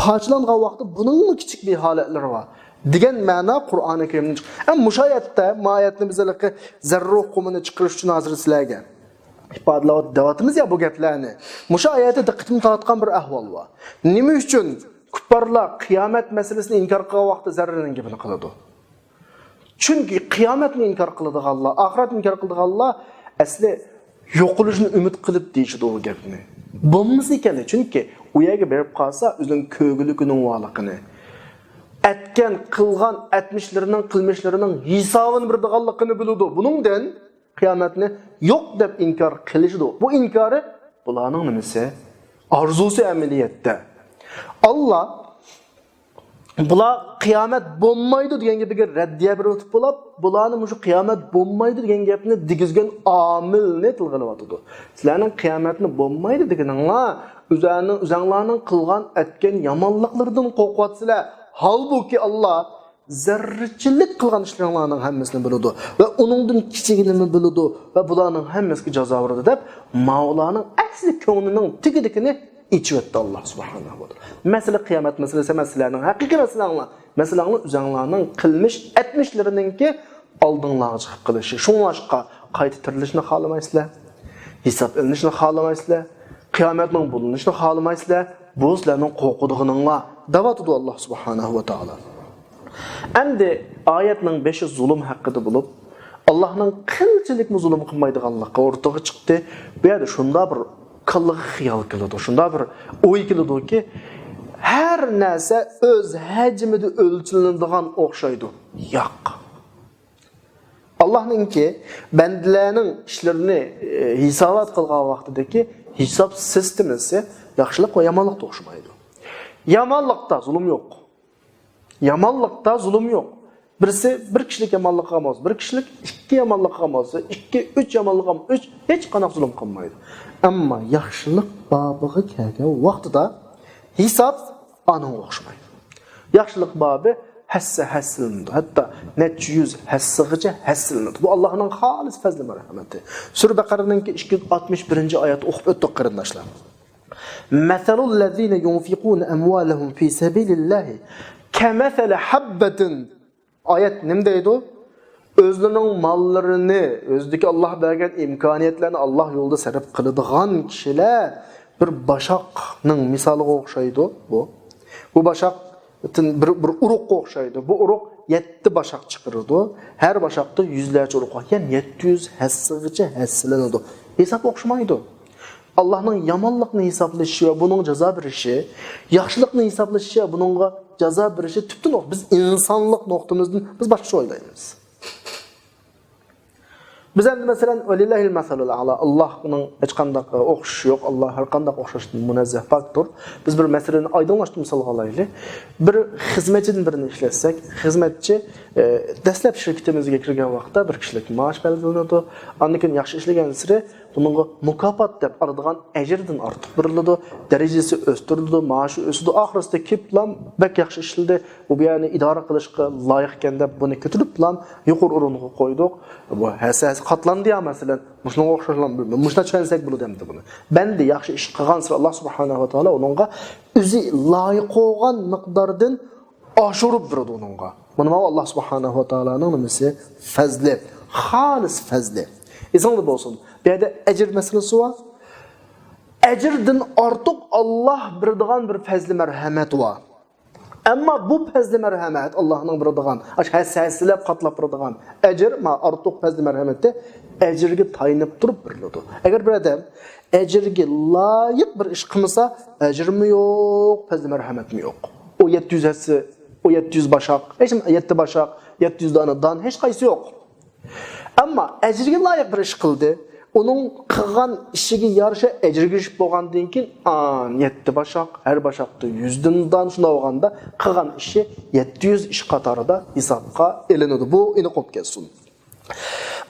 پارچىلانغان ۋاقىتتا بۇنىڭمۇ كىچىك بىر ھالەتلىرى بار دېگەن مەنا قۇرئانى كەرىمدىن چىققان. ئەمما مۇشۇ ئايەتتە، ما ئايەتنى بىز ھېلىقى زەررە ئۇقۇمىنى چىقىرىش ئۈچۈن ھازىر سىلەرگە ئىپادىلەپ دەۋاتىمىز يا بۇ گەپلەرنى. مۇشۇ ئايەتتە دىققىتىمنى تارتقان بىر ئەھۋال بار. نېمە ئۈچۈن كۇپپارلار قىيامەت مەسىلىسىنى ئىنكار قىلغان ۋاقىتتا زەررىنىڭ گېپىنى قىلىدۇ؟ چۈنكى قىيامەتنى ئىنكار قىلىدىغانلار، ئاخىرەتنى ئىنكار قىلىدىغانلار ئەسلى يوقىلىشنى ئۈمىد قىلىپ دېيىشىدۇ ئۇ گەپنى. بولمىسا ئىكەن، چۈنكى ئۇ يەرگە بېرىپ قالسا، ئۆزىنىڭ كۆرگۈلۈكىنىڭ بارلىقىنى، ئەتكەن، قىلغان ئەتمىشلىرىنىڭ، قىلمىشلىرىنىڭ ھېسابىنى بېرىدىغانلىقىنى بىلىدۇ. بۇنىڭدىن قىيامەتنى يوق دەپ ئىنكار قىلىشىدۇ. بۇ ئىنكارى بۇلارنىڭ نېمىسى؟ ئارزۇسى ئەمەلىيەتتە. ئاللا بۇلار قىيامەت بولمايدۇ دېگەن گېپىگە رەددىيە بېرىۋېتىپ بولۇپ، بۇلارنى مۇشۇ قىيامەت بولمايدۇ دېگەن گەپنى دېگۈزگەن ئامىلنى تىلغا ئېلىۋاتىدۇ. سىلەرنىڭ قىيامەتنى بولمايدۇ دېگىنىڭلار، ئۆزەرنىڭ، ئۆزەڭلارنىڭ قىلغان ئەتكەن يامانلىقلىرىدىن قورقۇۋاتىسىلەر. ھالبۇكى، ئاللا زەررىچىلىك قىلغان ئىشلىرىڭلارنىڭ ھەممىسىنى بىلىدۇ ۋە ئۇنىڭدىن كىچىكىنىمۇ بىلىدۇ ۋە بۇلارنىڭ ھەممىسىگە جازا بېرىدۇ دەپ، ماۋۇلارنىڭ ئەسلى كۆڭلىنىڭ تېگىدىكىنى ئېچىۋەتتى ئاللا سۇبھانەھۇ ۋە تائالا. مەسىلە قىيامەت مەسىلىسى ئەمەس، سىلەرنىڭ ھەقىقىي مەسىلەڭلار. مەسىلەڭلار ئۆزەڭلارنىڭ قىلمىش ئەتمىشلىرىنىڭكى ئالدىڭلارغا چىقىپ قېلىشى. شۇڭلاشقا قايتا تىرىلىشنى خالىمايسىلەر. ھېساب ئېلىنىشنى خالىمايسىلەر. قىيامەتنىڭ بولۇنۇشىنى خالىمايسىلەر. بۇ سىلەرنىڭ قورقىدىغىنىڭلار، دەۋاتىدۇ ئاللا سۇبھانەھۇ ۋە تائالا. ئەمدى ئايەتنىڭ بېشى زۇلۇم ھەققىدە بولۇپ، ئاللانىڭ قىلچىلىكمۇ زۇلۇم قىلمايدىغانلىقى ئورتىغا چىقتى. بۇ يەردە شۇنداق بىر كاللىغا خىيال كېلىدۇ، شۇنداق بىر ئوي كېلىدۇكى، ھەر ھەر نەرسە ئۆز ھەجمىدە ئۆلچىلىنىدىغان ئوخشايدۇ؟ ياق. ئاللاھنىڭكى بەندىلەرنىڭ ئىشلىرىنى، ئى، ھېسابات قىلغان ۋاقتىدىكى ھېساب سىستېمىسى ياخشىلىق ۋە يامانلىقتا ئوخشىمايدۇ. يامانلىقتا زۇلۇم يوق. يامانلىقتا زۇلۇم يوق. بىرسى بىر كىشىلىك يامانلىق قىلغان بولسا، بىر كىشىلىك، ئىككى يامانلىق قىلغان بولسا، ئىككى، ئۈچ يامانلىق قىلغان، ئۈچ، ھېچقانداق زۇلۇم قىلمايدۇ. ئەمما ياخشىلىق بابىغا كەلگەن ۋاقتىدا ھېساب ئانىڭغا ئوخشىمايدۇ. ياخشىلىق بابى ھەسسە ھەسسىلىنىدۇ. ھەتتا نەچچە يۈز ھەسسىغىچە ھەسسىلىنىدۇ. بۇ ئاللاھنىڭ خالىس پەزلى مەرھەمىتى. سۈرە بەقەرىنىڭكى ئىككى يۈز ئاتمىش بىرىنچى ئايەتتە ئوقۇپ ئۆتتۇق، قېرىنداشلار. مەسەلۇللەزىنە يۇنفىقۇنە ئەمۋالەھۇم فى سەبىلىللاھى كەمەسەلى ھەببەتىن. ئايەت نېمە دەيدۇ؟ ئۆزلىرىنىڭ ماللىرىنى، ئۆزىدىكى ئاللاھ بەرگەن ئىمكانىيەتلەرنى ئاللاھ يولىدا سەرپ قىلىدىغان كىشىلەر بىر باشاقنىڭ مىسالىغا ئوخشايدۇ بۇ. بۇ باشاق بىر، بىر ئۇرۇققا ئوخشايدۇ. بۇ ئۇرۇق يەتتە باشاق چىقىرىدۇ. ھەر باشاقتا يۈزلەرچە ئۇرۇق بار. يەنى يەتتە يۈز ھەسسىغىچە ھەسسىلىنىدۇ. ھېساب ئوخشىمايدۇ. ئاللاھنىڭ يامانلىقنى ھېسابلىشى ۋە بۇنىڭغا جازا بېرىشى، ياخشىلىقنى ھېسابلىشى ۋە بۇنىڭغا جازا بېرىشى تۈپتىن ئوخ-، بىز ئىنسانلىق نۇقتىمىزدىن بىز باشقىچە ئويلايمىز. بىز ئەمدى مەسىلەن، ۋەلىللاھىل مەسەلۇل ئەلا، ئاللاھنىڭ ھېچقانداق ئوخشىشى يوق، ئاللاھ ھەر قانداق ئوخشاشتىن مۇنەززەھ پاكتۇر. بىز بىر مەسىلىنى ئايدىڭلاشتۇرۇپ مىسالغا ئالايلى. بىر خىزمەتچىدىن بىرىنى ئىشلەتسەك، خىزمەتچى، ئە، دەسلەپ شىركىتىمىزگە كىرگەن ۋاقىتتا بىر كىشىلىك مائاش بەلگىلىنىدۇ. ئاندىن كېيىن ياخشى ئىشلىگەنسېرى بۇنىڭغا مۇكاپات دەپ ئاتىلىدىغان ئەجىردىن ئارتۇق بېرىلىدۇ، دەرىجىسى ئۆستۈرۈلىدۇ، مائاشى ئۆسىدۇ. ئاخىرىسىدا كېلىپلا بەك ياخشى ئىشلىدى، بۇ، بۇ يەرنى ئىدارە قىلىشقا لايىق ئىكەن دەپ بۇنى كۆتۈرۈپلا يۇقىرى ئورۇنغا قويدۇق. بۇ ھەسسە، ھەسسە قاتلاندى يا، مەسىلەن، مۇشۇنىڭغا ئوخشاشلا، مۇشۇنداق چۈشەنسەك بولىدۇ ئەمدى بۇنى. بەندە ياخشى ئىش قىلغانسېرى ئاللاھ سۇبھانەھۇ ۋە تائالا ئۇنىڭغا ئۆزى لايىق بولغان مىقداردىن ئاشۇرۇپ بېرىدۇ ئۇنىڭغا. مانا بۇ ئاللاھ سۇبھانەھۇ ۋە تائالانىڭ نېمىسى؟ پەزلى. خالىس پەزلى. ئېسىڭدە بولسۇن. بۇ يەردە ئەجىر مەسىلىسى بار. ئەجىردىن ئارتۇق ئاللاھ بېرىدىغان بىر پەزلى مەرھەمەت بار. ئەمما بۇ پەزلى مەرھەمەت، ئاللاھنىڭ بېرىدىغان، ئاش ھەسسە-ھەسسىلەپ قاتلاپ بېرىدىغان ئەجىر، ما ئارتۇق پەزلى مەرھەمەتتە ئەجىرگە تايىنىپ تۇرۇپ بېرىلىدۇ. ئەگەر بىر ئادەم ئەجىرگە لايىق بىر ئىش قىلمىسا، ئەجىرمۇ يوق، پەزلى مەرھەمەتمۇ يوق. ئۇ يەتتە يۈز ھەسسە، ئۇ يەتتە يۈز باشاق، ھېچ يەتتە باشاق، يەتتە يۈز دانە دان، ھېچ قايسى يوق. ئەمما ئەجىرگە لايىق بىر ئىش قىلدى. ئۇنىڭ قىلغان ئىشىگە يارىشا ئەجىرگە ئېرىشىپ بولغاندىن كېيىن، ئان يەتتە باشاق، ھەر باشاقتا يۈزدىن دان، شۇنداق بولغاندا قىلغان ئىشى يەتتە يۈز ئىش قاتارىدا ھېسابقا ئېلىنىدۇ. بۇ ئېنىق بولۇپ كەتسۇن.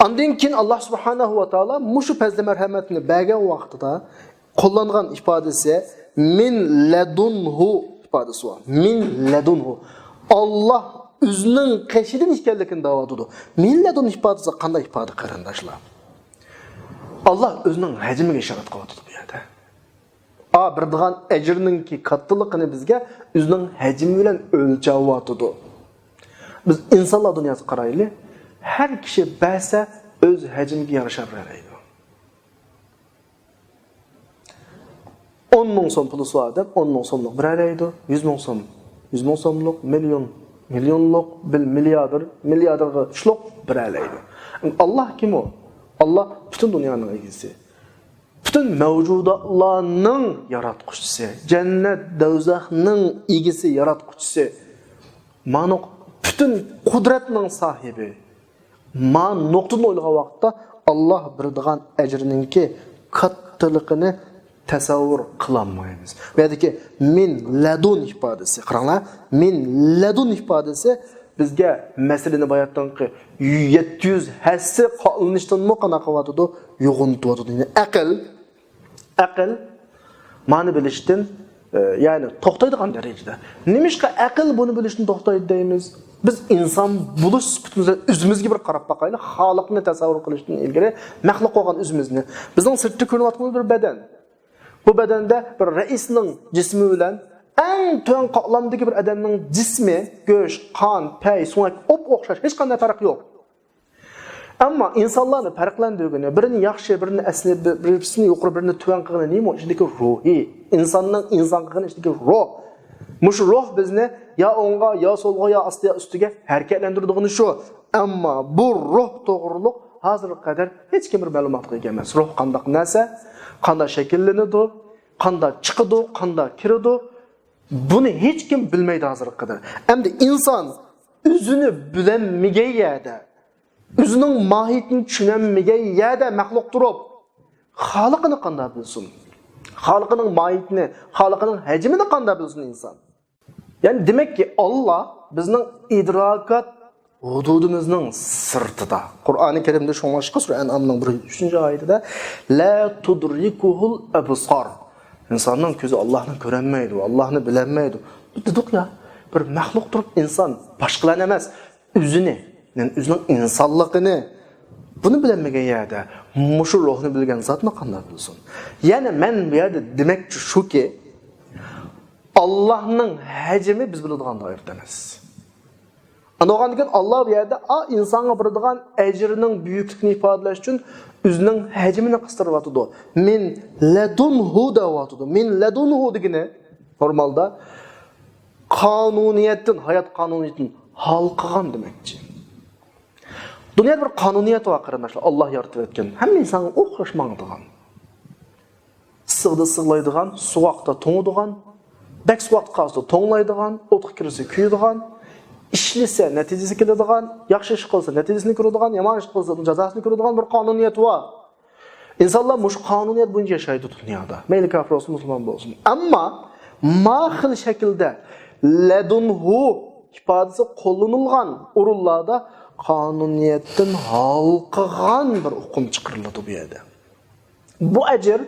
ئاندىن كېيىن ئاللاھ سۇبھانەھۇ ۋە تائالا مۇشۇ پەزلى مەرھەمەتنى بەرگەن ۋاقتىدا قوللانغان ئىپادىسى مىن لەدۇنھۇ ئىپادىسى بار. مىن لەدۇنھۇ. ئاللاھ ئۆزىنىڭ قېشىدىن ئىكەنلىكىنى دەۋاتىدۇ. مىن لەدۇن ئىپادىسى قانداق ئىپادە، قېرىنداشلار؟ ئاللاھ ئۆزىنىڭ ھەجمىگە ئىشارەت قىلىۋاتىدۇ بۇ يەردە. ئا، بېرىدىغان ئەجىرنىڭكى كاتتىلىقىنى بىزگە ئۆزىنىڭ ھەجمى بىلەن ئۆلچەۋاتىدۇ. بىز ئىنسانلار دۇنياسىغا قارايلى. ھەر كىشى بەرسە، ئۆز ھەجمىگە يارىشا بېرەلەيدۇ. ئون مىڭ سوم پۇلى بار ئادەم ئون مىڭ سوملۇق بېرەلەيدۇ، يۈز مىڭ سوم، يۈز مىڭ سوملۇق، مىليون، مىليونلۇق، بىل مىلياردېر، مىلياردېرغا چۇلۇق بېرەلەيدۇ. ئاللاھ كىم ئۇ؟ ئاللاھ پۈتۈن دۇنيانىڭ ئىگىسى. پۈتۈن مەۋجۇداتلارنىڭ ياراتقۇچىسى، جەننەت، دوزاخنىڭ ئىگىسى، ياراتقۇچىسى. مانۇ پۈتۈن قۇدرەتنىڭ ساھىبى. ما نۇقتىدىن ئويلىغان ۋاقىتتا ئاللاھ بېرىدىغان ئەجرىنىڭكى كاتتىلىقىنى تەسەۋۋۇر قىلالمايمىز. بۇ يەردىكى مىن لەدۇن ئىپادىسى، قاراڭلار، مىن لەدۇن ئىپادىسى بىزگە مەسىلىنى باياتتىنقى يەتتە يۈز ھەسسە قاتلىنىشتىنمۇ قانداق قىلىۋاتىدۇ؟ يوغىنىتىۋاتىدۇ. يەنى ئەقىل، ئەقىل مانى بىلىشتىن، ئە، يەنى توختايدىغان دەرىجىدە. نېمىشقا ئەقىل بۇنى بىلىشتىن توختايدۇ دەيمىز؟ بىز ئىنسان بولۇش سۈپىتىمىز بىلەن ئۆزىمىزگە بىر قاراپ باقايلى. خالىقنى تەسەۋۋۇر قىلىشتىن ئىلگىرى مەخلۇق بولغان ئۆزىمىزنى. بىزنىڭ سىرتتا كۆرۈنۈۋاتقىنىمىز بىر بەدەن. بۇ بەدەندە بىر رەئىسنىڭ جىسمى بىلەن ئەڭ تۆۋەن قاتلامدىكى بىر ئادەمنىڭ جىسمى، گۆش، قان، پەي، سۆڭەك ئوپئوخشاش، ھېچقانداق پەرق يوق. ئەمما ئىنسانلارنى پەرقلەندۈرگىنى، بىرىنى ياخشى، بىرىنى ئەسلى، بىر-، بىرسىنى يۇقىرى، بىرىنى تۆۋەن قىلغىنى نېمە؟ ئۇ ئىچىدىكى روھى. ئىنساننىڭ ئىنسان قىلغىنى ئىچىدىكى روھ. مۇشۇ روھ بىزنى يا ئوڭغا، يا سولغا، يا ئاستىغا، يا ئۈستىگە ھەرىكەتلەندۈرىدىغىنى شۇ. ئەمما بۇ روھ توغرۇلۇق ھازىرغا قەدەر ھېچكىم بىر مەلۇماتقا ئىگە ئەمەس. روھ قانداق نەرسە؟ قانداق شەكىللىنىدۇ؟ قانداق چىقىدۇ؟ قانداق كىرىدۇ؟ بۇنى ھېچكىم بىلمەيدۇ ھازىرغا قەدەر. ئەمدى ئىنسان ئۆزىنى بىلەلمىگەن يەردە، ئۆزىنىڭ ماھىيىتىنى چۈشىنەلمىگەن يەردە مەخلۇق تۇرۇپ، خالىقىنى قانداق بىلسۇن؟ خالىقىنىڭ ماھىيىتىنى، خالىقىنىڭ ھەجمىنى قانداق بىلسۇن ئىنسان؟ يەنى دېمەككى، ئاللا بىزنىڭ ئىدراكات ھۇدۇدىمىزنىڭ سىرتىدا. قۇرئانى كەرىمدە شۇڭلاشقا سۈرە ئەنئامنىڭ بىر يۈز ئۈچىنچى ئايىتىدە، «لا تۇدرىكۇھۇل ئەبسار». ئىنساننىڭ كۆزى ئاللانى كۆرەلمەيدۇ، ئاللانى بىلەلمەيدۇ. دېدۇق يا، بىر مەخلۇق تۇرۇپ ئىنسان باشقىلارنى ئەمەس، ئۆزىنى، يەنى ئۆزىنىڭ ئىنسانلىقىنى، بۇنى بىلەلمىگەن يەردە مۇشۇ روھنى بىلگەن زاتنى قانداق بىلسۇن؟ يەنى مەن بۇ يەردە دېمەكچى شۇكى، ئاللانىڭ ھەجمى بىز بىلىدىغان دائىرىدە ئەمەس. ئاندىن كېيىن ئاللا بۇ يەردە ئا، ئىنسانغا بېرىدىغان ئەجرىنىڭ بۈيۈكلۈكىنى ئىپادىلەش ئۈچۈن ئۆزىنىڭ ھەجمىنى قىستۇرۇۋاتىدۇ. مىن لەدۇنھۇ دەۋاتىدۇ. مىن لەدۇنھۇ دېگىنى نورمالدا قانۇنىيەتتىن، ھايات قانۇنىيىتىدىن ھالقىغان دېمەكچى. دۇنيادا بىر قانۇنىيەت بار، قېرىنداشلار، ئاللا يارىتىۋەتكەن. ھەممە ئىنسانغا ئوخشاش ماڭىدىغان. ئىسسىقتا ئىسسىقلايدىغان، سوغۇقتا توڭىدىغان، بەك سوغۇقتا قالسا توڭلايدىغان، ئوتقا كىرسە كۆيىدىغان، ئىشلىسە نەتىجىسى كېلىدىغان، ياخشى ئىش قىلسا نەتىجىسىنى كۆرىدىغان، يامان ئىش قىلسا جازاسىنى كۆرىدىغان بىر قانۇنىيەت بار. ئىنسانلار مۇشۇ قانۇنىيەت بويىچە ياشايدۇ دۇنيادا. مەيلى كاپىر بولسۇن، مۇسۇلمان بولسۇن. ئەمما ما خىل شەكىلدە لەدۇنھۇ ئىپادىسى قوللىنىلغان ئورۇنلاردا قانۇنىيەتتىن ھالقىغان بىر ئۇقۇم چىقىرىلىدۇ بۇ يەردە. بۇ ئەجىر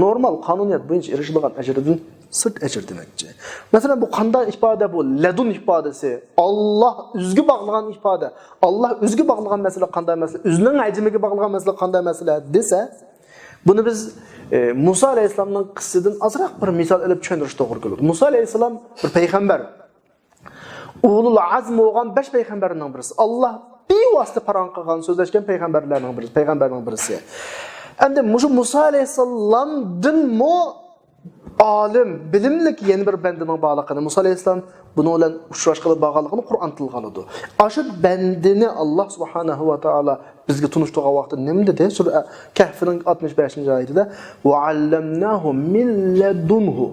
نورمال قانۇنىيەت بويىچە ئېرىشىدىغان ئەجىردىن سىرت ئەجىر دېمەكچى. مەسىلەن، بۇ قانداق ئىپادە بۇ؟ لەدۇن ئىپادىسى. ئاللا ئۆزىگە باغلىغان ئىپادە. ئاللا ئۆزىگە باغلىغان مەسىلە قانداق مەسىلە؟ ئۆزىنىڭ ھەجمىگە باغلىغان مەسىلە قانداق مەسىلە دېسە، بۇنى بىز، ئە، مۇسا ئەلەيھىسسالامنىڭ قىسسىسىدىن ئازراق بىر مىسال ئېلىپ چۈشەندۈرۈش توغرا كېلىدۇ. مۇسا ئەلەيھىسسالام بىر پەيغەمبەر. ئۇلۇل ئەزم بولغان بەش پەيغەمبەرنىڭ بىرسى. ئاللا بىۋاسىتە پاراڭ قىلغان، سۆزلەشكەن پەيغەمبەرلەرنىڭ بىرسى، پەيغەمبەرنىڭ بىرسى. ئەمدى مۇشۇ مۇسا ئەلەيھىسسالامدىنمۇ ئالىم، بىلىملىك يەنە بىر بەندىنىڭ بارلىقىنى، مۇسا ئەلەيھىسسالام بۇنىڭ بىلەن ئۇچراشقىلى بارغانلىقىنى قۇرئان تىلغا ئالىدۇ. ئاشۇ بەندىنى ئاللا سۇبھانەھۇ ۋە تائالا بىزگە تونۇشتۇرغان ۋاقتىدا نېمە دېدى؟ سۈرە كەھفنىڭ ئاتمىش بەشىنچى ئايىتىدە، «ۋە ئەللەمناھۇ مىن لەدۇنھۇ».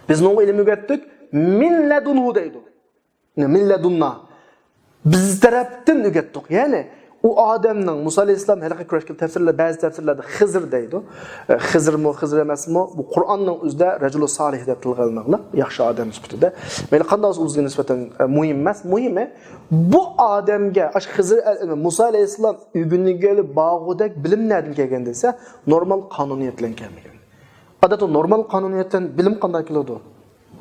بىز ئۇنىڭغا ئىلىم ئۆگەتتۇق. مىن لەدۇنھۇ دەيدۇ. مىن لەدۇننا. بىز تەرەپتىن ئۆگەتتۇق. يەنى ئۇ ئادەمنىڭ، مۇسا ئەلەيھىسسالام ھېلىقى كۆرسەتكەن تەپسىرلەر، بەزى تەپسىرلەردە خىزىر دەيدۇ. ئە، خىزىرمۇ، خىزىر ئەمەسمۇ؟ بۇ قۇرئاننىڭ ئۆزىدە رەجۇلۇ سالىھ دەپ تىلغا ئېلىنغانلىق، ياخشى ئادەم سۈپىتىدە. مەيلى قانداق بولسا، ئۇ بىزگە نىسبەتەن، ئە، مۇھىم ئەمەس. مۇھىمى، بۇ ئادەمگە ئاشۇ خىزىر ئەل-، مۇسا ئەلەيھىسسالام ئۆگىنىگىلى بارغۇدەك بىلىم نەدىن كەلگەن دېسە، نورمال قانۇنىيەت بىلەن كەلمىگەن. ئادەتتە نورمال قانۇنىيەتتىن بىلىم قانداق كېلىدۇ؟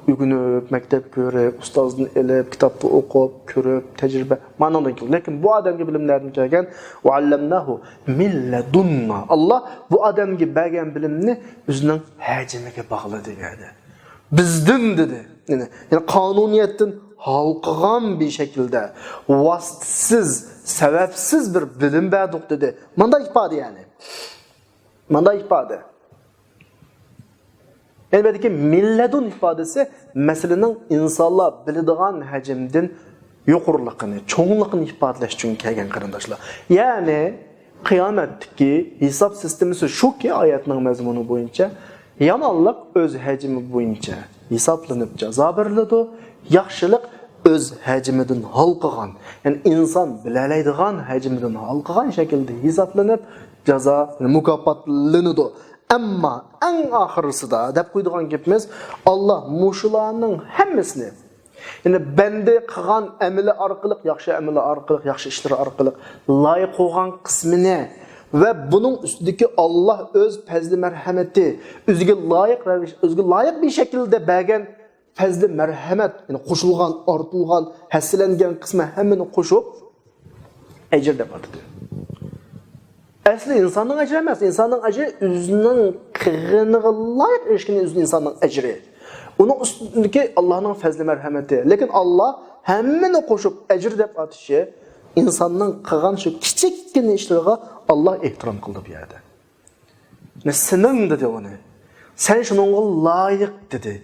ئۆگىنىپ، مەكتەپ كۆرۈپ، ئۇستازدىن ئېلىپ، كىتابتا ئوقۇپ، كۆرۈپ، تەجرىبە، مانىڭدىن كېلىدۇ. لېكىن بۇ ئادەمگە بىلىم نەدىن كەلگەن؟ «ۋە ئەللەمناھۇ مىن لەدۇننا». ئاللا بۇ ئادەمگە بەرگەن بىلىمنى ئۆزىنىڭ ھەجمىگە باغلىدى دېگەن. بىزدىن دېدى. يەنى، يەنى قانۇنىيەتتىن ھالقىغان بىر شەكىلدە، ۋاسىتىسىز، سەۋەبسىز بىر بىلىم بەردۇق دېدى. مانداق ئىپادە يەنى. مانداق ئىپادە. ئەلۋەتتىكى، مىن لەدۇن ئىپادىسى مەسىلىنىڭ ئىنسانلار بىلىدىغان ھەجمىدىن يۇقىرىلىقىنى، چوڭلۇقىنى ئىپادىلەش ئۈچۈن كەلگەن، قېرىنداشلار. يەنى قىيامەتتىكى ھېساب سىستېمىسى شۇكى، ئايەتنىڭ مەزمۇنى بويىچە يامانلىق ئۆز ھەجمى بويىچە ھېسابلىنىپ جازا بېرىلىدۇ، ياخشىلىق ئۆز ھەجمىدىن ھالقىغان، يەنى ئىنسان بىلەلەيدىغان ھەجمىدىن ھالقىغان شەكىلدە ھېسابلىنىپ جازا، مۇكاپاتلىنىدۇ. ئەمما ئەڭ ئاخىرسىدا دەپ قويىدىغان گېپىمىز، ئاللا مۇشۇلارنىڭ ھەممىسىنى، يەنى بەندە قىلغان ئەمىلى ئارقىلىق، ياخشى ئەمىلى ئارقىلىق، ياخشى ئىشلىرى ئارقىلىق لايىق بولغان قىسمىنى ۋە بۇنىڭ ئۈستىدىكى ئاللا ئۆز پەزلى مەرھەمىتى، ئۆزىگە لايىق رەۋىش، ئۆزىگە لايىق بىر شەكىلدە بەرگەن پەزلى مەرھەمەت، يەنى قوشۇلغان، ئارتىلغان، ھەسسىلەنگەن قىسمى ھەممىنى قوشۇپ، ئەجىر دەپ ئاتىدۇ. ئەسلى ئىنساننىڭ ئەجرى ئەمەس، ئىنساننىڭ ئەجرى ئۆزىنىڭ قىلغىنىغا لايىق ئېرىشكىنى ئۆزى ئىنساننىڭ ئەجرى. ئۇنىڭ ئۈستىدىكى ئاللانىڭ پەزلى مەرھەمىتى. لېكىن ئاللا ھەممىنى قوشۇپ ئەجىر دەپ ئاتىشى، ئىنساننىڭ قىلغان شۇ كىچىككىنە ئىشلىرىغا ئاللا ئېھتىرام قىلدى بۇ يەردە. «سېنىڭ» دېدى ئۇنى. «سەن شۇنىڭغا لايىق» دېدى.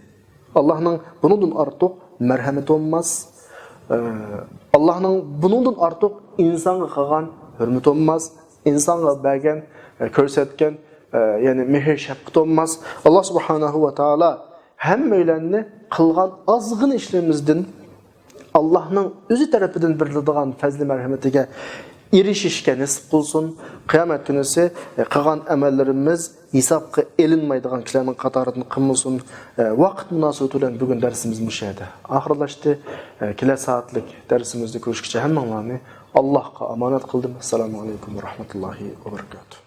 ئاللانىڭ بۇنىڭدىن ئارتۇق مەرھەمىتى بولماس. ئە، ئاللانىڭ بۇنىڭدىن ئارتۇق ئىنسانغا قىلغان ھۆرمىتى بولماس. ئىنسانغا بەرگەن، ئە، كۆرسەتكەن، ئە، يەنى مېھىر شەپقىتى بولماس. ئاللا سۇبھانەھۇ ۋە تائالا ھەممەيلەننى قىلغان ئازغىنە ئىشلىرىمىزدىن ئاللاھنىڭ ئۆزى تەرىپىدىن بېرىلىدىغان پەزلى مەرھەمىتىگە ئېرىشىشكە نېسىپ قىلسۇن. قىيامەت كۈنىسى، ئە، قىلغان ئەمەللىرىمىز ھېسابقا ئېلىنمايدىغان كىشىلەرنىڭ قاتارىدىن قىلمىسۇن. ئە، ۋاقىت مۇناسىۋىتى بىلەن بۈگۈن دەرسىمىز مۇشۇ يەردە ئاخىرلاشتى. ئە، كېلەر سائەتلىك دەرسىمىزدە كۆرۈشكىچە ھەممىڭلارنى ئاللاھقا ئامانەت قىلدىم. ئەسسالامۇ ئەلەيكۇم ۋە رەھمەتۇللاھى ۋە بەرىكاتۇھ.